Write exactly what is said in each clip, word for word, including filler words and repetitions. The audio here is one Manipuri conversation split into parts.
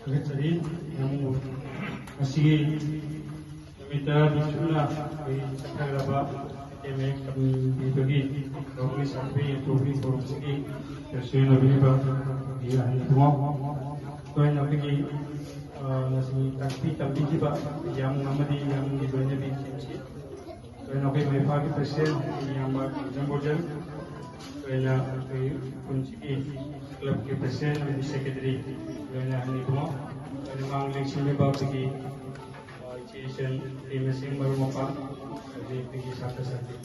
ꯊꯥꯒꯠꯆꯔꯤ꯫ ꯅꯪꯕꯨ ꯉꯁꯤꯒꯤ ꯅꯨꯃꯤꯠꯇ ꯅꯤꯡꯁꯤꯡꯅ ꯑꯩꯈꯣꯏ ꯆꯠꯊꯈ꯭ꯔꯕ ꯑꯦꯝ ꯑꯦ ꯇꯝꯕꯤꯕꯒꯤ ꯒꯧꯔꯝꯒꯤ ꯁꯥꯟꯇꯤ ꯌꯦꯟꯊꯣꯛꯄꯒꯤ ꯊꯧꯔꯝꯁꯤꯒꯤ ꯄ꯭ꯔꯁꯤꯗꯦꯟ ꯑꯣꯏꯕꯤꯔꯤꯕ ꯑꯩꯈꯣꯏꯒꯤ ꯑꯍꯟ ꯏꯕꯨꯡꯉꯣ, ꯑꯩꯈꯣꯏꯅ ꯑꯩꯈꯣꯏꯒꯤ, ꯑ, ꯉꯁꯤ ꯇꯥꯛꯄꯤ ꯇꯝꯕꯤꯈꯤꯕ ꯌꯥꯝ ꯑꯃꯗꯤ ꯌꯥꯝꯒꯤ ꯂꯣꯏꯅꯕꯤ ꯁꯤꯡꯁꯤ, ꯑꯩꯈꯣꯏꯅ ꯑꯩꯈꯣꯏ ꯃꯩꯐꯥꯒꯤ ꯄ꯭ꯔꯁꯤꯗꯦꯟ ꯏꯌꯥꯝꯕ ꯀꯥꯟꯆꯟ ꯕꯣꯔꯖꯟ, ꯑꯩꯈꯣꯏꯅ ꯑꯩꯈꯣꯏ ꯈꯨꯟꯁꯤꯒꯤ ꯀ꯭ꯂꯕꯀꯤ ꯄ꯭ꯔꯁꯤꯗꯦꯟ ꯑꯃꯗꯤ ꯁꯦꯀ꯭ꯔꯦꯇꯔꯤ, ꯑꯩꯈꯣꯏꯅ ꯑꯍꯟ ꯏꯕꯨꯡꯉꯣ, ꯑꯩꯈꯣꯏꯅ ꯃꯥꯡ ꯂꯦꯡꯁꯤꯟꯕꯤꯕ ꯑꯩꯈꯣꯏꯒꯤ, ꯑ, ꯏꯆꯦ ꯏꯆꯟ, ꯏꯇꯩ ꯃꯁꯤꯡ, ꯃꯔꯨꯞ ꯃꯄꯥꯡ, ꯑꯗꯒꯤ ꯑꯩꯈꯣꯏꯒꯤ ꯁꯥꯇ꯭ꯔ ꯁꯥꯇ꯭ꯔꯤ,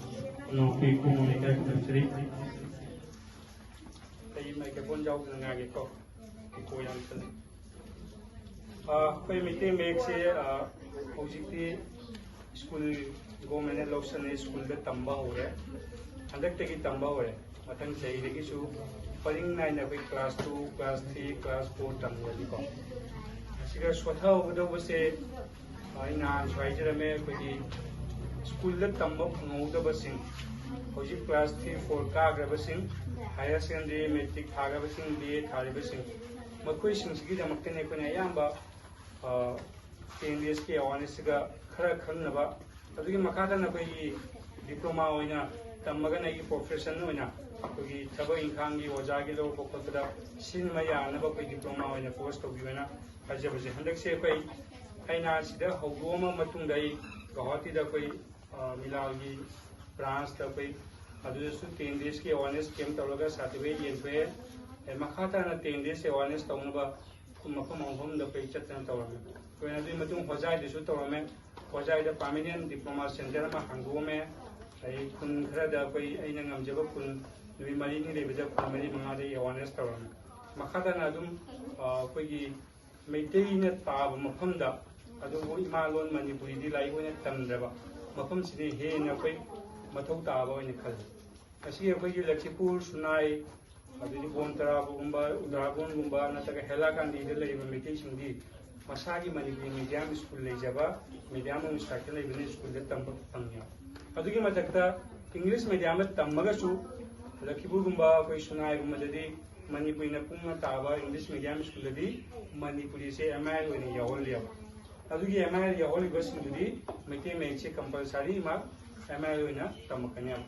ꯏꯅꯥꯎꯄꯤ ꯏꯄꯨꯡ ꯂꯩꯀꯥꯏ ꯀꯝꯗꯝꯆꯔꯤ꯫ ꯑꯩ ꯃꯥꯏꯀ꯭ꯔꯣꯐꯣꯟ ꯌꯥꯎꯗꯅ ꯉꯥꯡꯒꯦꯀꯣ, ꯏꯀꯣ ꯌꯥꯝ ꯆꯠꯂꯦ꯫ ꯑ, ꯑꯩꯈꯣꯏ ꯃꯩꯇꯩ ꯃꯌꯦꯛꯁꯦ, ꯑ, ꯍꯧꯖꯤꯛꯇꯤ ꯁ꯭ꯀꯨꯜ ꯒꯣꯔꯃꯦꯟꯅ ꯂꯧꯁꯟꯅꯩ, ꯁ꯭ꯀꯨꯜꯗ ꯇꯝꯕ ꯍꯧꯔꯦ꯫ ꯍꯟꯗꯛꯇꯒꯤ ꯇꯝꯕ ꯍꯧꯔꯦ꯫ ꯃꯊꯪ ꯆꯍꯤꯗꯒꯤꯁꯨ ꯄꯔꯤꯡ ꯅꯥꯏꯅ ꯑꯩꯈꯣꯏ class two, class three, class four ꯇꯝꯒꯅꯤꯀꯣ꯫ ꯑꯁꯤꯒ ꯁꯣꯊꯍꯧꯒꯗꯧꯕꯁꯦ, ꯑꯩ ꯅꯍꯥꯟꯁꯨ ꯍꯥꯏꯖꯔꯝꯃꯦ, ꯑꯩꯈꯣꯏꯒꯤ ꯁ꯭ꯀꯨꯜꯗ ꯇꯝꯕ ꯐꯪꯍꯧꯗꯕꯁꯤꯡ, ꯍꯧꯖꯤꯛ ꯀ꯭ꯂꯥꯁ ꯊ꯭ꯔꯤ, ꯐꯣꯔ ꯀꯥꯈ꯭ꯔꯕꯁꯤꯡ, ꯍꯥꯌꯔ ꯁꯦꯀꯦꯟꯗꯔꯤ, ꯃꯦꯇ꯭ꯔꯤꯛ ꯊꯥꯈ꯭ꯔꯕꯁꯤꯡ, ꯕꯤ ꯑꯦ ꯊꯥꯔꯤꯕꯁꯤꯡ, ꯃꯈꯣꯏꯁꯤꯡꯁꯤꯒꯤꯗꯃꯛꯇꯅꯤ ꯑꯩꯈꯣꯏꯅ ꯑꯌꯥꯝꯕ, ꯑ, ꯇꯦꯟ ꯗꯦꯖꯀꯤ ꯑꯦꯋꯥꯔꯅꯦꯁꯁꯤꯒ ꯈꯔ ꯈꯪꯅꯕ, ꯑꯗꯨꯒꯤ ꯃꯈꯥꯗꯅ ꯑꯩꯈꯣꯏꯒꯤ ꯗꯤꯄ꯭ꯂꯣꯃꯥ ꯑꯣꯏꯅ ꯇꯝꯃꯒꯅ ꯑꯩꯒꯤ ꯄ꯭ꯔꯣꯐꯦꯁꯟ ꯑꯣꯏꯅ ꯑꯩꯈꯣꯏꯒꯤ ꯊꯕꯛ ꯏꯪꯈꯥꯡꯒꯤ ꯑꯣꯖꯥꯒꯤ ꯂꯧꯔꯛꯄ ꯈꯣꯠꯄꯗ ꯁꯤꯖꯤꯟꯅꯕ ꯌꯥꯅꯕ ꯑꯩꯈꯣꯏ ꯗꯤꯄ꯭ꯂꯣꯃꯥ ꯑꯣꯏꯅ ꯀꯣꯔꯁ ꯇꯧꯕꯤꯌꯨꯅ ꯍꯥꯏꯖꯕꯁꯦ꯫ ꯍꯟꯗꯛꯁꯦ ꯑꯩꯈꯣꯏ, ꯑꯩꯅ ꯁꯤꯗ ꯍꯧꯗꯣꯛꯑꯃ ꯃꯇꯨꯡꯗ ꯑꯩ ꯒꯧꯍꯥꯇꯤꯗ ꯑꯩꯈꯣꯏ, ꯑ, ꯃꯤꯂꯥꯜꯒꯤ ꯕ꯭ꯔꯥꯟꯁꯇ ꯑꯩꯈꯣꯏ ꯑꯗꯨꯗꯁꯨ ꯇꯦꯟ ꯗꯦꯖꯀꯤ ꯑꯦꯋꯥꯔꯅꯦꯁ ꯀꯦꯝ ꯇꯧꯔꯒ ꯁꯥꯔꯇꯤꯐꯤꯀꯦꯠ ꯌꯦꯟꯊꯣꯛꯑꯦ꯫ ꯑꯦ, ꯃꯈꯥ ꯇꯥꯅ ꯇꯦꯟ ꯗꯦꯖ ꯑꯦꯋꯥꯔꯅꯦꯁ ꯇꯧꯅꯕ ꯃꯐꯝ ꯑꯍꯨꯝꯗ ꯑꯩꯈꯣꯏ ꯆꯠꯇꯅ ꯇꯧꯔꯝꯃꯦ꯫ ꯑꯩꯈꯣꯏꯅ ꯑꯗꯨꯒꯤ ꯃꯇꯨꯡ ꯍꯣꯖꯥꯏꯗꯁꯨ ꯇꯧꯔꯝꯃꯦ꯫ ꯍꯣꯖꯥꯏꯗ ꯄꯥꯔꯃꯤꯅꯦꯟ ꯗꯤꯄ꯭ꯂꯣꯃꯥ ꯁꯦꯟꯇꯔ ꯑꯃ ꯍꯥꯡꯗꯣꯛꯑꯝꯃꯦ꯫ ꯑꯩ ꯈꯨꯟ ꯈꯔꯗ ꯑꯩꯈꯣꯏ, ꯑꯩꯅ ꯉꯝꯖꯕ ꯈꯨꯟ ꯅꯨꯃꯤꯠ ꯃꯔꯤꯅꯤ ꯂꯩꯕꯗ ꯈꯨꯟ ꯃꯔꯤ ꯃꯉꯥꯗ ꯑꯦꯋꯥꯔꯅꯦꯁ ꯇꯧꯔꯝꯃꯦ꯫ ꯃꯈꯥ ꯇꯥꯅ ꯑꯗꯨꯝ, ꯑ, ꯑꯩꯈꯣꯏꯒꯤ ꯃꯩꯇꯩꯅ ꯇꯥꯕ ꯃꯐꯝꯗ, ꯑꯗꯨꯕꯨ ꯏꯃꯥ ꯂꯣꯟ ꯃꯅꯤꯄꯨꯔꯤꯗꯤ ꯂꯥꯏꯔꯤꯛ ꯑꯣꯏꯅ ꯇꯝꯗ꯭ꯔꯕ ꯃꯐꯝꯁꯤꯗꯤ ꯍꯦꯟꯅ ꯑꯩꯈꯣꯏ ꯃꯊꯧ ꯇꯥꯕ ꯑꯣꯏꯅ ꯈꯜꯂꯤ꯫ ꯉꯁꯤ ꯑꯩꯈꯣꯏꯒꯤ ꯂꯈꯤꯄꯨꯔ, ꯁꯨꯅꯥꯏ, ꯑꯗꯩꯗꯤ ꯕꯣꯟꯇꯔꯥꯕꯨꯒꯨꯝꯕ, ꯎꯗꯥꯔꯕꯣꯟꯒꯨꯝꯕ ꯅꯠꯇ꯭ꯔꯒ ꯍꯦꯂꯥꯀꯥꯟꯗꯤꯗ ꯂꯩꯔꯤꯕ ꯃꯩꯇꯩꯁꯤꯡꯗꯤ ꯃꯁꯥꯒꯤ ꯃꯅꯤꯄꯨꯔꯤ ꯃꯤꯗꯤꯌꯝ ꯁ꯭ꯀꯨꯜ ꯂꯩꯖꯕ, ꯃꯤꯗꯤꯌꯝ ꯑꯣꯏꯅ ꯁꯥꯏꯠꯇ ꯂꯩꯕꯅ ꯁ꯭ꯀꯨꯜꯗ ꯇꯝꯕ ꯐꯪꯉꯦ꯫ ꯑꯗꯨꯒꯤ ꯃꯊꯛꯇ ꯏꯪꯂꯤꯁ ꯃꯤꯗꯤꯌꯝꯗ ꯇꯝꯃꯒꯁꯨ ꯂꯈꯤꯄꯨꯔꯒꯨꯝꯕ, ꯑꯩꯈꯣꯏ ꯁꯨꯅꯥꯏꯒꯨꯝꯕꯗꯗꯤ ꯃꯅꯤꯄꯨꯔꯤꯅ ꯄꯨꯡꯅ ꯇꯥꯕ ꯏꯪꯂꯤꯁ ꯃꯦꯗꯤꯌꯝ ꯁ꯭ꯀꯨꯜꯗꯗꯤ ꯃꯅꯤꯄꯨꯔꯤꯁꯦ ꯑꯦꯝ ꯑꯥꯏ ꯑꯦꯜ ꯑꯣꯏꯅ ꯌꯥꯎꯍꯜꯂꯦꯕ꯫ ꯑꯗꯨꯒꯤ ꯑꯦꯝ ꯑꯥꯏ ꯑꯦꯜ ꯌꯥꯎꯍꯜꯂꯤꯕꯁꯤꯡꯗꯨꯗꯤ ꯃꯩꯇꯩ ꯃꯌꯦꯛꯁꯦ compulsory mark M I L ꯑꯣꯏꯅ ꯇꯝꯃꯛꯀꯅꯦꯕ꯫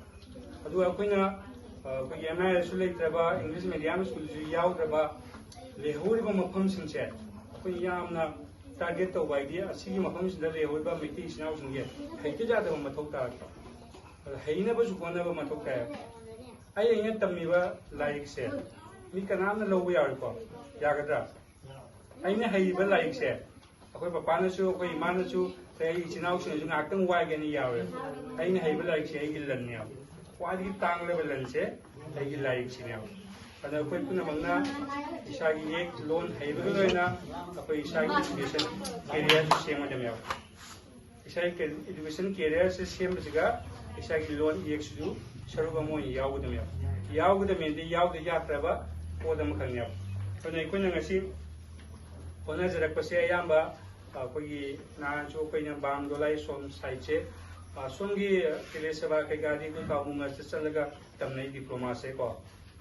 ꯑꯗꯨꯒ ꯑꯩꯈꯣꯏꯅ ꯑ, ꯑꯩꯈꯣꯏꯒꯤ ꯑꯦꯝ ꯑꯥꯏ ꯑꯦꯜꯁꯨ ꯂꯩꯇ꯭ꯔꯕ, ꯏꯪꯂꯤꯁ ꯃꯦꯗꯤꯌꯝ ꯁ꯭ꯀꯨꯜꯁꯨ ꯌꯥꯎꯗ꯭ꯔꯕ ꯂꯩꯍꯧꯔꯤꯕ ꯃꯐꯝꯁꯤꯡꯁꯦ ꯑꯩꯈꯣꯏꯅ ꯌꯥꯝꯅ ꯇꯥꯔꯒꯦꯠ ꯇꯧꯕ ꯍꯥꯏꯗꯤ ꯑꯁꯤꯒꯤ ꯃꯐꯝꯁꯤꯗ ꯂꯩꯍꯧꯔꯤꯕ ꯃꯩꯇꯩ ꯏꯆꯤꯟ ꯏꯅꯥꯎꯁꯤꯡꯁꯦ ꯍꯩꯇ ꯌꯥꯗꯕ ꯃꯊꯧ ꯇꯥꯔꯛꯄ꯫ ꯑꯗ ꯍꯩꯅꯕꯁꯨ ꯍꯣꯠꯅꯕ ꯃꯊꯧ ꯇꯥꯏ꯫ ꯑꯩ ꯑꯩꯅ ꯇꯝꯃꯤꯕ ꯂꯥꯏꯔꯤꯛꯁꯦ ꯃꯤ ꯀꯅꯥꯝꯅ ꯂꯧꯕ ꯌꯥꯔꯣꯏꯀꯣ? ꯌꯥꯒꯗ꯭ꯔꯥ? ꯑꯩꯅ ꯍꯩꯔꯤꯕ ꯂꯥꯏꯔꯤꯛꯁꯦ ꯑꯩꯈꯣꯏ ꯄꯄꯥꯅꯁꯨ, ꯑꯩꯈꯣꯏ ꯏꯃꯥꯅꯁꯨ, ꯑꯩꯈꯣꯏ ꯑꯩ ꯏꯆꯤꯟ ꯏꯅꯥꯎꯁꯤꯡꯅꯁꯨ ꯉꯥꯏꯍꯥꯛꯇꯪ ꯋꯥꯏꯒꯦꯅ ꯌꯥꯎꯋꯦ꯫ ꯑꯩꯅ ꯍꯩꯕ ꯂꯥꯏꯔꯤꯛꯁꯦ ꯑꯩꯒꯤ ꯂꯟꯅꯦꯕ꯫ ꯈ꯭ꯋꯥꯏꯗꯒꯤ ꯇꯥꯡꯂꯕ ꯂꯟꯁꯦ ꯑꯩꯒꯤ ꯂꯥꯏꯔꯤꯛꯁꯤꯅꯦꯕ꯫ ꯑꯗ ꯑꯩꯈꯣꯏ ꯄꯨꯝꯅꯃꯛꯅ ꯏꯁꯥꯒꯤ ꯏꯌꯦꯛ ꯂꯣꯟ ꯍꯩꯕꯒ ꯂꯣꯏꯅ ꯑꯩꯈꯣꯏ ꯏꯁꯥꯒꯤ ꯏꯗꯨꯀꯦꯁꯟ ꯀꯦꯔꯤꯌꯔꯁꯨ ꯁꯦꯝꯒꯗꯕꯅꯦꯕ꯫ ꯏꯁꯥꯒꯤ ꯏꯗꯨꯀꯦꯁꯟ ꯀꯦꯔꯤꯌꯔꯁꯦ ꯁꯦꯝꯕꯁꯤꯒ ꯏꯁꯥꯒꯤ ꯂꯣꯟ ꯏꯌꯦꯛꯁꯤꯁꯨ ꯁꯔꯨꯛ ꯑꯃ ꯑꯣꯏꯅ ꯌꯥꯎꯒꯗꯕꯅꯦꯕ꯫ ꯌꯥꯎꯒꯗꯕꯅꯤꯗꯤ ꯌꯥꯎꯗ ꯌꯥꯗ꯭ꯔꯕ ꯄꯣꯠ ꯑꯃꯈꯛꯅꯦꯕ꯫ ꯑꯗꯨꯅ ꯑꯩꯈꯣꯏꯅ ꯉꯁꯤ ꯍꯣꯠꯅꯖꯔꯛꯄꯁꯦ ꯑꯌꯥꯝꯕ ꯑꯩꯈꯣꯏꯒꯤ ꯅꯍꯥꯟꯁꯨ ꯑꯩꯈꯣꯏꯅ ꯕꯥꯝ ꯗꯣꯂꯥꯏ ꯁꯣꯝ ꯁꯥꯏꯠꯁꯦ, ꯑ, ꯁꯣꯝꯒꯤ ꯇꯦꯂꯦ ꯁꯦꯕꯥ ꯀꯩꯀꯥꯗꯤ ꯑꯩꯈꯣꯏ ꯀꯥꯕꯨꯡꯒ ꯆꯠ-, ꯆꯠꯂꯒ ꯇꯝꯅꯩ ꯗꯤꯄ꯭ꯂꯣꯃꯥꯁꯦꯀꯣ꯫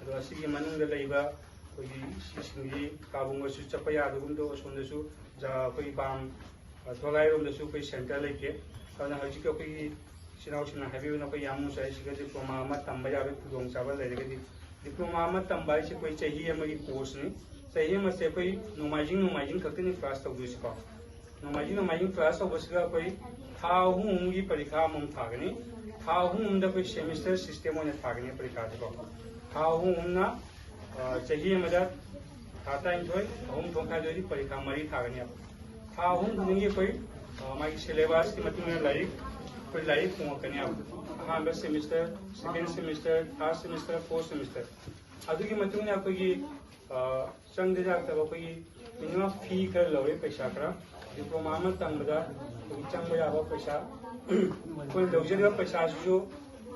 ꯑꯗꯣ ꯑꯁꯤꯒꯤ ꯃꯅꯨꯡꯗ ꯂꯩꯕ ꯑꯩꯈꯣꯏꯒꯤ ꯁꯤꯁꯤꯡꯗꯤ ꯀꯥꯕꯨꯡꯒꯁꯨ ꯆꯠꯄ ꯌꯥꯗꯒꯨꯝꯗꯣ ꯑꯁꯣꯝꯗꯁꯨ ꯖ-, ꯑꯩꯈꯣꯏꯒꯤ ꯕꯥꯝ, ꯑ, ꯗꯣꯂꯥꯏꯔꯣꯝꯗꯁꯨ ꯑꯩꯈꯣꯏ ꯁꯦꯟꯇꯔ ꯂꯩꯇꯦ꯫ ꯑꯗꯨꯅ ꯍꯧꯖꯤꯛꯀꯤ ꯑꯩꯈꯣꯏꯒꯤ ꯏꯆꯤꯟ ꯏꯅꯥꯎꯁꯤꯡꯅ ꯍꯥꯏꯕꯤꯌꯨꯅ ꯑꯩꯈꯣꯏ ꯌꯥꯝ ꯅꯨꯡꯁꯥꯏ ꯁꯤꯗ ꯗꯤꯄ꯭ꯂꯣꯃꯥ ꯑꯃ ꯇꯝꯕ ꯌꯥꯕꯒꯤ ꯈꯨꯗꯣꯡꯆꯥꯕ ꯂꯩꯔꯒꯗꯤ, ꯗꯤꯄ꯭ꯂꯣꯃꯥ ꯑꯃ ꯇꯝꯕ ꯍꯥꯏꯁꯦ ꯑꯩꯈꯣꯏ ꯆꯍꯤ ꯑꯃꯒꯤ ꯀꯣꯔꯁꯅꯤ꯫ ꯆꯍꯤ ꯑꯃꯁꯦ ꯑꯩꯈꯣꯏ ꯅꯣꯡꯃꯥꯏꯖꯤꯡ ꯅꯣꯡꯃꯥꯏꯖꯤꯡ ꯈꯛꯇꯅꯤ ꯀ꯭ꯂꯥꯁ ꯇꯧꯗꯣꯏꯁꯤꯀꯣ꯫ ꯅꯣꯡꯃꯥꯏꯖꯤꯡ ꯅꯣꯡꯃꯥꯏꯖꯤꯡ ꯀ꯭ꯂꯥꯁ ꯇꯧꯕꯁꯤꯗ ꯑꯩꯈꯣꯏ ꯊꯥ ꯑꯍꯨꯝ ꯑꯍꯨꯝꯒꯤ ꯄꯔꯤꯈꯥ ꯑꯃꯃꯝ ꯊꯥꯒꯅꯤ꯫ ꯊꯥ ꯑꯍꯨꯝ ꯑꯍꯨꯝꯗ ꯑꯩꯈꯣꯏ ꯁꯦꯃꯤꯁꯇꯔ ꯁꯤꯁꯇꯦꯝ ꯑꯣꯏꯅ ꯊꯥꯒꯅꯤ ꯄꯔꯤꯈꯥꯁꯤꯀꯣ꯫ ꯊꯥ ꯑꯍꯨꯝ ꯑꯍꯨꯝꯅ, ꯑ, ꯆꯍꯤ ꯑꯃꯗ ꯊꯥ ꯇꯔꯥꯅꯤꯊꯣꯏ, ꯑꯍꯨꯝ ꯊꯣꯛꯈꯥꯏꯗꯣꯏꯗꯤ ꯄꯔꯤꯈꯥ ꯃꯔꯤ ꯊꯥꯒꯅꯦꯕ꯫ ꯊꯥ ꯑꯍꯨꯝ ꯈꯨꯗꯤꯡꯒꯤ ꯑꯩꯈꯣꯏ, ꯑ, ꯃꯥꯒꯤ ꯁꯤꯂꯦꯕꯁꯀꯤ ꯃꯇꯨꯡ ꯏꯟꯅ ꯂꯥꯏꯔꯤꯛ, ꯑꯩꯈꯣꯏ ꯂꯥꯏꯔꯤꯛ ꯐꯣꯡꯉꯛꯀꯅꯦꯕ꯫ ꯑꯍꯥꯟꯕ ꯁꯦꯃꯤꯁꯇꯔ, ꯁꯦꯀꯦꯟ ꯁꯦꯃꯤꯁꯇꯔ, ꯊꯥꯔꯠ ꯁꯦꯃꯤꯁꯇꯔ, ꯐꯣꯔꯠ ꯁꯦꯃꯤꯁꯇꯔ꯫ ꯑꯗꯨꯒꯤ ꯃꯇꯨꯡ ꯏꯟꯅ ꯑꯩꯈꯣꯏꯒꯤ, ꯑ, ꯆꯪꯗ ꯌꯥꯗꯕ ꯑꯩꯈꯣꯏꯒꯤ ꯃꯤꯅꯤꯃꯝ ꯐꯤ ꯈꯔ ꯂꯧꯋꯦ, ꯄꯩꯁꯥ ꯈꯔ꯫ ꯗꯤꯄ꯭ꯂꯣꯃꯥ ꯑꯃ ꯇꯝꯕꯗ ꯑꯩꯈꯣꯏꯒꯤ ꯆꯪꯕ ꯌꯥꯕ ꯄꯩꯁꯥ, ꯑꯩꯈꯣꯏꯅ ꯂꯧꯖꯔꯤꯕ ꯄꯩꯁꯥꯁꯤꯁꯨ,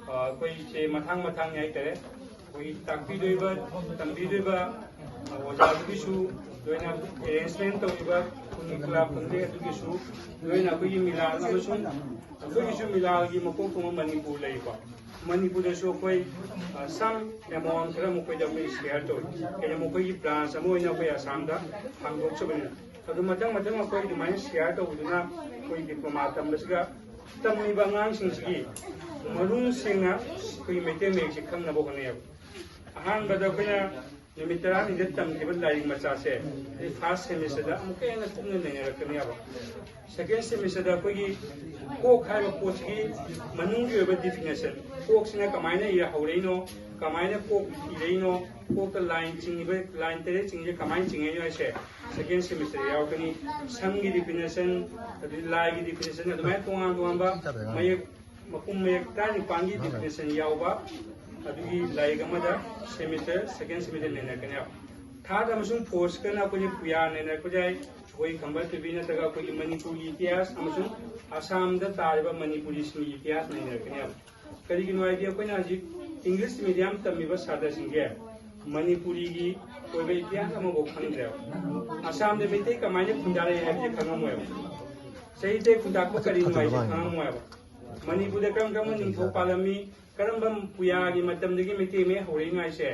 ꯑ, ꯑꯩꯈꯣꯏꯁꯦ ꯃꯊꯥꯡ ꯃꯊꯥꯡꯅꯤ ꯍꯥꯏꯇꯥꯔꯦ꯫ ꯑꯩꯈꯣꯏꯒꯤ ꯇꯥꯛꯄꯤꯗꯣꯏꯕ, ꯇꯝꯕꯤꯗꯣꯏꯕ, ꯑꯣꯖꯥꯗꯨꯒꯤꯁꯨ ꯂꯣꯏꯅ ꯑꯦꯔꯦꯟꯖꯃꯦꯟ ꯇꯧꯔꯤꯕ ꯈꯨꯟꯒꯤ ꯀ꯭ꯂꯕ ꯈꯪꯗꯦ, ꯑꯗꯨꯒꯤꯁꯨ ꯂꯣꯏꯅ ꯑꯩꯈꯣꯏꯒꯤ ꯃꯤꯂꯥꯜ ꯑꯃꯁꯨꯡ ꯑꯩꯈꯣꯏꯒꯤꯁꯨ ꯃꯤꯂꯥꯜꯒꯤ ꯃꯀꯣꯛ ꯊꯣꯡꯕ ꯃꯅꯤꯄꯨꯔ ꯂꯩꯀꯣ꯫ ꯃꯅꯤꯄꯨꯔꯗꯁꯨ ꯑꯩꯈꯣꯏ, ꯑ, some amount ꯈꯔ ꯃꯈꯣꯏꯗ ꯑꯩꯈꯣꯏ ꯁꯤꯌꯔ ꯇꯧꯏ꯫ ꯀꯩꯅꯣ, ꯃꯈꯣꯏꯒꯤ ꯕ꯭ꯔꯥꯟꯁ ꯑꯃ ꯑꯣꯏꯅ ꯑꯩꯈꯣꯏ ꯑꯁꯥꯝꯗ ꯍꯥꯡꯗꯣꯛꯆꯕꯅꯤꯅ꯫ ꯑꯗꯨ ꯃꯊꯪ ꯃꯊꯪ ꯑꯩꯈꯣꯏ ꯑꯗꯨꯃꯥꯏꯅ ꯁꯤꯌꯔ ꯇꯧꯕꯗꯨꯅ ꯑꯩꯈꯣꯏ ꯗꯤꯄ꯭ꯂꯣꯃꯥ ꯇꯝꯕꯁꯤꯒ ꯇꯝꯃꯤꯕ ꯑꯉꯥꯡꯁꯤꯡꯁꯤꯒꯤ ꯃꯔꯨꯝ ꯁꯦꯡꯅ ꯑꯩꯈꯣꯏꯒꯤ ꯃꯩꯇꯩ ꯃꯌꯦꯛꯁꯦ ꯈꯪꯅꯕ ꯍꯣꯠꯅꯩꯌꯦꯕ꯫ ꯑꯍꯥꯟꯕꯗ ꯑꯩꯈꯣꯏꯅ ꯅꯨꯃꯤꯠ ꯇꯔꯥꯅꯤꯗ ꯇꯝꯈꯤꯕ ꯂꯥꯏꯔꯤꯛ ꯃꯆꯥꯁꯦ ꯑꯩ ꯐꯥꯔꯁ ꯁꯦꯃꯤꯁꯇꯔꯗ ꯑꯃꯨꯛꯀ ꯍꯦꯟꯅ ꯀꯨꯞꯅ ꯅꯩꯅꯔꯛꯀꯅꯦꯕ꯫ ꯁꯦꯀꯦꯟ ꯁꯦꯃꯤꯁꯇꯔꯗ ꯑꯩꯈꯣꯏꯒꯤ ꯀꯣꯛ ꯍꯥꯏꯕ ꯄꯣꯠꯁꯤꯒꯤ ꯃꯅꯨꯡꯒꯤ ꯑꯣꯏꯕ ꯗꯤꯐꯤꯅꯦꯁꯟ, ꯀꯣꯛꯁꯤꯅ ꯀꯃꯥꯏꯅ ꯏꯔ ꯍꯧꯔꯛꯏꯅꯣ, ꯀꯃꯥꯏꯅ ꯀꯣꯛ ꯏꯔꯛꯏꯅꯣ, ꯀꯣꯛꯇ ꯂꯥꯏꯟ ꯆꯤꯡꯉꯤꯕ, ꯂꯥꯏꯟ ꯇꯔꯦꯠ ꯆꯤꯡꯉꯤꯁꯦ ꯀꯃꯥꯏꯅ ꯆꯤꯡꯉꯛꯏꯅꯣ ꯍꯥꯏꯁꯦ ꯁꯦꯀꯦꯟ ꯁꯦꯃꯤꯁꯇꯔ ꯌꯥꯎꯔꯛꯀꯅꯤ꯫ ꯁꯝꯒꯤ ꯗꯤꯐꯤꯅꯦꯁꯟ, ꯑꯗꯩ ꯂꯥꯏꯒꯤ ꯗꯤꯐꯤꯅꯦꯁꯟ, ꯑꯗꯨꯃꯥꯏꯅ ꯇꯣꯉꯥꯟ ꯇꯣꯉꯥꯟꯕ ꯃꯌꯦꯛ ꯃꯄꯨꯝ ꯃꯌꯦꯛ ꯇꯔꯥꯅꯤꯄꯥꯟꯒꯤ ꯗꯤꯐꯤꯅꯦꯁꯟ ꯌꯥꯎꯕ ꯑꯗꯨꯒꯤ ꯂꯥꯏꯔꯤꯛ ꯑꯃꯗ ꯁꯦꯃꯤꯁꯇꯔ, ꯁꯦꯀꯦꯟ ꯁꯦꯃꯤꯁꯇꯔ ꯅꯩꯅꯔꯛꯀꯅꯦꯕ꯫ ꯊꯥꯔꯠ ꯑꯃꯁꯨꯡ ꯐꯣꯔꯠꯁꯤꯗꯅ ꯑꯩꯈꯣꯏꯒꯤ ꯄꯨꯌꯥ ꯅꯩꯅꯔꯛꯄ ꯌꯥꯏ, ꯑꯩꯈꯣꯏ ꯈꯝꯕ ꯊꯣꯏꯕꯤ ꯅꯠꯇ꯭ꯔꯒ ꯑꯩꯈꯣꯏꯒꯤ ꯃꯅꯤꯄꯨꯔꯒꯤ ꯏꯇꯤꯍꯥꯁ ꯑꯃꯁꯨꯡ ꯑꯁꯥꯝꯗ ꯇꯥꯔꯤꯕ ꯃꯅꯤꯄꯨꯔꯤꯁꯤꯡꯒꯤ ꯏꯇꯤꯍꯥꯁ ꯅꯩꯅꯔꯛꯀꯅꯦꯕ꯫ ꯀꯔꯤꯒꯤꯅꯣ ꯍꯥꯏꯗꯤ ꯑꯩꯈꯣꯏꯅ ꯍꯧꯖꯤꯛ ꯏꯪꯂꯤꯁ ꯃꯤꯗꯤꯌꯝ ꯇꯝꯃꯤꯕ ꯁꯥꯇ꯭ꯔꯁꯤꯡꯁꯦ ꯃꯅꯤꯄꯨꯔꯤꯒꯤ ꯑꯣꯏꯕ ꯏꯇꯤꯍꯥꯁ ꯑꯃꯐꯥꯎ ꯈꯪꯗ꯭ꯔꯦꯕ꯫ ꯑꯁꯥꯝꯗ ꯃꯩꯇꯩ ꯀꯃꯥꯏꯅ ꯈꯨꯟꯗꯥꯔꯛꯏ ꯍꯥꯏꯕꯁꯦ ꯈꯪꯉꯝꯃꯣꯏꯕ꯫ ꯆꯍꯤꯗ ꯈꯨꯟꯗꯥꯛꯄ ꯀꯔꯤꯅꯣ ꯍꯥꯏꯁꯦ ꯈꯪꯉꯝꯃꯣꯏꯕ꯫ ꯃꯅꯤꯄꯨꯔꯗ ꯀꯔꯝ ꯀꯔꯝꯕ ꯅꯤꯡꯊꯧ ꯄꯥꯜꯂꯝꯃꯤ, ꯀꯔꯝꯕ ꯄꯨꯌꯥꯒꯤ ꯃꯇꯝꯗꯒꯤ ꯃꯩꯇꯩ ꯃꯌꯦꯛ ꯍꯧꯔꯛꯏꯅꯣ ꯍꯥꯏꯁꯦ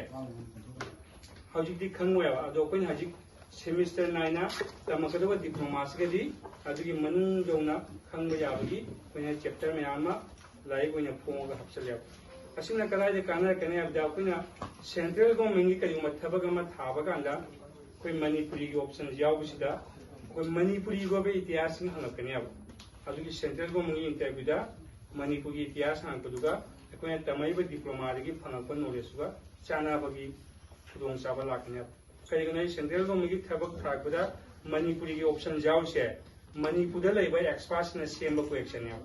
ꯍꯧꯖꯤꯛꯇꯤ ꯈꯪꯉꯣꯏꯕ꯫ ꯑꯗꯣ ꯑꯩꯈꯣꯏꯅ ꯍꯧꯖꯤꯛ ꯁꯦꯃꯤꯁꯇꯔ ꯅꯥꯏꯅ ꯇꯝꯃꯛꯀꯗꯕ ꯗꯤꯄ꯭ꯂꯣꯃꯥꯁꯤꯒꯗꯤ ꯑꯗꯨꯒꯤ ꯃꯅꯨꯡ ꯌꯧꯅ ꯈꯪꯕ ꯌꯥꯕꯒꯤ ꯑꯩꯈꯣꯏꯅ ꯆꯦꯞꯇꯔ ꯃꯌꯥꯝ ꯑꯃ ꯂꯥꯏꯔꯤꯛ ꯑꯣꯏꯅ ꯐꯣꯡꯉꯒ ꯍꯥꯞꯆꯤꯜꯂꯦꯕ꯫ ꯑꯁꯤꯅ ꯀꯗꯥꯏꯗ ꯀꯥꯟꯅꯔꯛꯀꯅꯤ ꯍꯥꯏꯕꯗ, ꯑꯩꯈꯣꯏꯅ ꯁꯦꯟꯇ꯭ꯔꯦꯜ ꯒꯣꯔꯃꯦꯟꯒꯤ ꯀꯔꯤꯒꯨꯝꯕ ꯊꯕꯛ ꯑꯃ ꯊꯥꯕ ꯀꯥꯟꯗ ꯑꯩꯈꯣꯏ ꯃꯅꯤꯄꯨꯔꯤꯒꯤ ꯑꯣꯞꯁꯟ ꯌꯥꯎꯕꯁꯤꯗ ꯑꯩꯈꯣꯏ ꯃꯅꯤꯄꯨꯔꯤꯒꯤ ꯑꯣꯏꯕ ꯏꯇꯤꯍꯥꯁꯁꯤꯡ ꯍꯪꯉꯛꯀꯅꯦꯕ꯫ ꯑꯗꯨꯒꯤ ꯁꯦꯟꯇ꯭ꯔꯦꯜ ꯒꯣꯔꯃꯦꯟꯒꯤ ꯏꯟꯇꯔꯚ꯭ꯌꯨꯗ ꯃꯅꯤꯄꯨꯔꯒꯤ ꯏꯇꯤꯍꯥꯁ ꯍꯪꯉꯛꯄꯗꯨꯒ ꯑꯩꯈꯣꯏꯅ ꯇꯝꯃꯛꯏꯕ ꯗꯤꯄ꯭ꯂꯣꯃꯥꯗꯒꯤ ꯐꯪꯉꯛꯄ ꯅꯣꯂꯦꯖꯇꯨꯒ ꯆꯥꯟꯅꯕꯒꯤ ꯈꯨꯗꯣꯡꯆꯥꯕ ꯂꯥꯛꯀꯅꯦꯕ꯫ ꯀꯔꯤꯒꯤꯅꯣ ꯍꯥꯏꯗꯤ ꯁꯦꯟꯇ꯭ꯔꯦꯜ ꯒꯣꯔꯃꯦꯟꯒꯤ ꯊꯕꯛ ꯊꯥꯔꯛꯄꯗ ꯃꯅꯤꯄꯨꯔꯤꯒꯤ ꯑꯣꯞꯁꯟ ꯌꯥꯎꯔꯤꯁꯦ ꯃꯅꯤꯄꯨꯔꯗ ꯂꯩꯕ ꯑꯦꯛꯁꯄꯥꯔꯠꯁꯤꯡꯅ ꯁꯦꯝꯕ ꯀ꯭ꯋꯦꯛꯁꯟꯅꯦꯕ꯫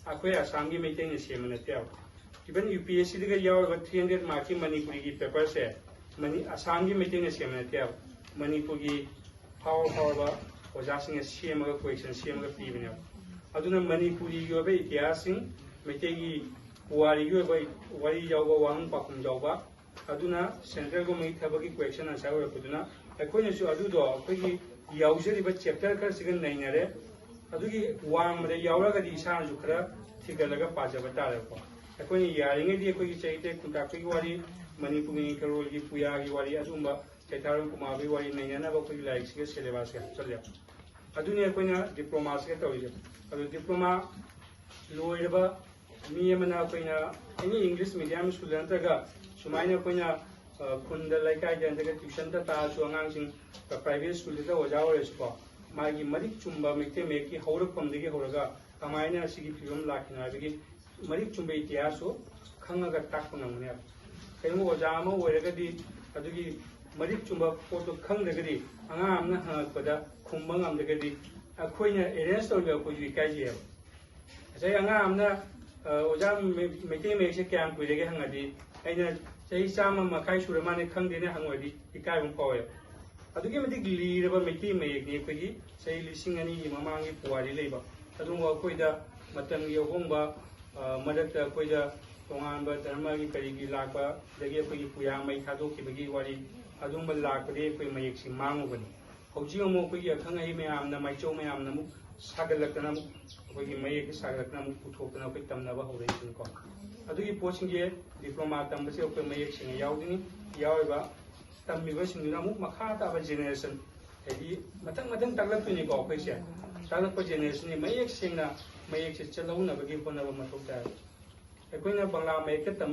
ꯑꯩꯈꯣꯏ ꯑꯁꯥꯝꯒꯤ ꯃꯩꯇꯩꯅ ꯁꯦꯝꯕ ꯅꯠꯇꯦꯕ꯫ ꯏꯚꯟ ꯌꯨ ꯄꯤ ꯑꯦꯁ ꯁꯤꯗꯒ ꯌꯥꯎꯔꯤꯕ ꯊ꯭ꯔꯤ ꯍꯟꯗ꯭ꯔꯦꯠ ꯃꯥꯔꯛꯀꯤ ꯃꯅꯤꯄꯨꯔꯤꯒꯤ ꯄꯦꯄꯔꯁꯦ ꯃꯅꯤ-, ꯑꯁꯥꯝꯒꯤ ꯃꯩꯇꯩꯅ ꯁꯦꯝꯕ ꯅꯠꯇꯦꯕ꯫ ꯃꯅꯤꯄꯨꯔꯒꯤ ꯐꯥꯎꯔ ꯐꯥꯎꯔꯕ ꯑꯣꯖꯥꯁꯤꯡꯅ ꯁꯦꯝꯃꯒ ꯀ꯭ꯋꯦꯛꯁꯟ ꯁꯦꯝꯃꯒ ꯄꯤꯕꯅꯦꯕ꯫ ꯑꯗꯨꯅ ꯃꯅꯤꯄꯨꯔꯤꯒꯤ ꯑꯣꯏꯕ ꯏꯇꯤꯍꯥꯁꯁꯤꯡ, ꯃꯩꯇꯩꯒꯤ ꯄꯨꯋꯥꯔꯤꯒꯤ ꯑꯣꯏꯕ ꯋꯥꯔꯤ ꯌꯥꯎꯕ, ꯋꯥꯍꯪ ꯄꯥꯎꯈꯨꯝ ꯌꯥꯎꯕ, ꯑꯗꯨꯅ central governmentꯀꯤ ꯊꯕꯛꯀꯤ question answer ꯑꯣꯏꯔꯛꯄꯗꯨꯅ ꯑꯩꯈꯣꯏꯅꯁꯨ ꯑꯗꯨꯗꯣ ꯑꯩꯈꯣꯏꯒꯤ ꯌꯥꯎꯖꯔꯤꯕ chapter ꯈꯔꯁꯤꯒ ꯅꯩꯅꯔꯦ꯫ ꯑꯗꯨꯒꯤ ꯋꯥꯡꯃꯗ ꯌꯥꯎꯔꯒꯗꯤ ꯏꯁꯥꯅꯁꯨ ꯈꯔ ꯊꯤꯒꯠꯂꯒ ꯄꯥꯖꯕ ꯇꯥꯔꯦꯀꯣ꯫ ꯑꯩꯈꯣꯏꯅ ꯌꯥꯔꯤꯉꯩꯗꯤ ꯑꯩꯈꯣꯏꯒꯤ ꯆꯩꯇꯦꯛ ꯈꯨꯟꯇꯥꯛꯄꯒꯤ ꯋꯥꯔꯤ, ꯃꯅꯤꯄꯨꯔꯒꯤ ꯅꯤꯡꯊꯧꯔꯣꯜꯒꯤ ꯄꯨꯌꯥꯒꯤ ꯋꯥꯔꯤ, ꯑꯗꯨꯒꯨꯝꯕ ꯆꯩꯊꯥꯔꯣꯜ ꯀꯨꯃꯥꯔꯒꯤ ꯋꯥꯔꯤ ꯅꯩꯅꯅꯕ ꯑꯩꯈꯣꯏꯒꯤ ꯂꯥꯏꯔꯤꯛꯁꯤꯒ syllabusꯁꯦ ꯍꯥꯞꯆꯜꯂꯦ꯫ ꯑꯗꯨꯅꯤ ꯑꯩꯈꯣꯏꯅ diploma ꯁꯤꯒ ꯇꯧꯔꯤꯁꯦ꯫ ꯑꯗꯨ diploma ꯂꯣꯏꯔꯕ ꯃꯤ ꯑꯃꯅ ꯑꯩꯈꯣꯏꯅ any English medium school ꯅꯠꯇ꯭ꯔꯒ ꯁꯨꯃꯥꯏꯅ ꯑꯩꯈꯣꯏꯅ, ꯑ, ꯈꯨꯟꯗ ꯂꯩꯀꯥꯏꯗ ꯅꯠꯇ꯭ꯔꯒ tuition ꯇ ꯇꯥꯔꯁꯨ ꯑꯉꯥꯡꯁꯤꯡ private school ꯗ ꯑꯣꯖꯥ ꯑꯣꯏꯔꯁꯨꯀꯣ, ꯃꯥꯒꯤ ꯃꯔꯤꯛ ꯆꯨꯝꯕ ꯃꯩꯇꯩ ꯃꯌꯦꯛꯀꯤ ꯍꯧꯔꯛꯐꯝꯗꯒꯤ ꯍꯧꯔꯒ ꯀꯃꯥꯏꯅ ꯁꯤꯒꯤ ꯐꯤꯕꯝ ꯂꯥꯛꯈꯤꯅꯣ ꯍꯥꯏꯕꯒꯤ ꯃꯔꯤꯛ ꯆꯨꯝꯕ ꯏꯇꯤꯍꯥꯁꯁꯨ ꯈꯪꯉꯒ ꯇꯥꯛꯄ ꯉꯝꯒꯅꯦꯕ꯫ ꯀꯔꯤꯒꯨꯝꯕ ꯑꯣꯖꯥ ꯑꯃ ꯑꯣꯏꯔꯒꯗꯤ ꯑꯗꯨꯒꯤ ꯃꯔꯤꯛ ꯆꯨꯝꯕ ꯄꯣꯠꯇꯣ ꯈꯪꯗ꯭ꯔꯒꯗꯤ ꯑꯉꯥꯡ ꯑꯃꯅ ꯍꯪꯉꯛꯄꯗ ꯈꯨꯝꯕ ꯉꯝꯗ꯭ꯔꯒꯗꯤ ꯑꯩꯈꯣꯏꯅ arrange ꯇꯧꯔꯤꯕ ꯑꯩꯈꯣꯏꯁꯨ ꯏꯀꯥꯏꯖꯩꯌꯦꯕ꯫ ꯉꯁꯥꯏ ꯑꯉꯥꯡ ꯑꯃꯅ, "ꯑ, ꯑꯣꯖꯥ, ꯃꯩ-, ꯃꯩꯇꯩ ꯃꯌꯦꯛꯁꯦ ꯀꯌꯥꯝ ꯀꯨꯏꯔꯒꯦ?" ꯍꯪꯉꯗꯤ ꯑꯩꯅ "ꯆꯍꯤ ꯆꯥꯝꯃ ꯃꯈꯥꯏ ꯁꯨꯔ ꯃꯥꯅꯦ, ꯈꯪꯗꯦꯅꯦ" ꯍꯪꯉꯨꯔꯗꯤ ꯏꯀꯥꯏꯕ ꯑꯃ ꯐꯥꯎꯋꯦꯕ꯫ ꯑꯗꯨꯛꯀꯤ ꯃꯇꯤꯛ ꯂꯤꯔꯕ ꯃꯩꯇꯩ ꯃꯌꯦꯛꯅꯤ, ꯑꯩꯈꯣꯏꯒꯤ ꯆꯍꯤ ꯂꯤꯁꯤꯡ ꯑꯅꯤꯒꯤ ꯃꯃꯥꯡꯒꯤ ꯄꯨꯋꯥꯔꯤ ꯂꯩꯕ꯫ ꯑꯗꯨꯕꯨ ꯑꯩꯈꯣꯏꯗ ꯃꯇꯝꯒꯤ ꯑꯍꯣꯡꯕ, ꯑ, ꯃꯔꯛꯇ ꯑꯩꯈꯣꯏꯗ ꯇꯣꯉꯥꯟꯕ ꯙꯔꯃꯒꯤ ꯀꯔꯤꯒꯤ ꯂꯥꯛꯄ, ꯑꯗꯒꯤ ꯑꯩꯈꯣꯏꯒꯤ ꯄꯨꯌꯥ ꯃꯩ ꯊꯥꯗꯣꯛꯈꯤꯕꯒꯤ ꯋꯥꯔꯤ, ꯑꯗꯨꯒꯨꯝꯕ ꯂꯥꯛꯄꯗꯒꯤ ꯑꯩꯈꯣꯏ ꯃꯌꯦꯛꯁꯤ ꯃꯥꯡꯉꯨꯕꯅꯤ꯫ ꯍꯧꯖꯤꯛ ꯑꯃꯨꯛ ꯑꯩꯈꯣꯏꯒꯤ ꯑꯈꯪ ꯑꯍꯩ ꯃꯌꯥꯝꯅ, ꯃꯥꯏꯆꯧ ꯃꯌꯥꯝꯅ ꯑꯃꯨꯛ ꯁꯥꯒꯠꯂꯛꯇꯅ, ꯑꯃꯨꯛ ꯑꯩꯈꯣꯏꯒꯤ ꯃꯌꯦꯛꯁꯤ ꯁꯥꯒꯠꯂꯛꯇꯅ ꯑꯃꯨꯛ ꯄꯨꯊꯣꯛꯇꯅ ꯑꯩꯈꯣꯏ ꯇꯝꯅꯕ ꯍꯧꯔꯛꯏꯁꯤꯅꯤꯀꯣ꯫ ꯑꯗꯨꯒꯤ ꯄꯣꯠꯁꯤꯡꯁꯦ diploma ꯇꯝꯕꯁꯦ ꯑꯩꯈꯣꯏ ꯃꯌꯦꯛ ꯁꯦꯡꯅ ꯌꯥꯎꯗꯣꯏꯅꯤ꯫ ꯌꯥꯎꯔꯤꯕ ꯇꯝꯃꯤꯕꯁꯤꯡꯗꯨꯅ ꯑꯃꯨꯛ ꯃꯈꯥ ꯇꯥꯕ generation, ꯍꯥꯏꯗꯤ ꯃꯊꯪ ꯃꯊꯪ ꯇꯥꯛꯂꯛꯇꯣꯏꯅꯤꯀꯣ ꯑꯩꯈꯣꯏꯁꯦ꯫ ꯇꯥꯛꯂꯛꯄ generation ꯁꯤꯅ ꯃꯌꯦꯛ ꯁꯦꯡꯅ ꯃꯌꯦꯛꯁꯦ ꯆꯠꯍꯧꯅꯕꯒꯤ ꯍꯣꯠꯅꯕ ꯃꯊꯧ ꯇꯥꯏ꯫ ꯑꯩꯈꯣꯏꯅ ꯕꯪꯂꯥ ꯃꯌꯦꯛꯇ ꯇꯝꯃꯛ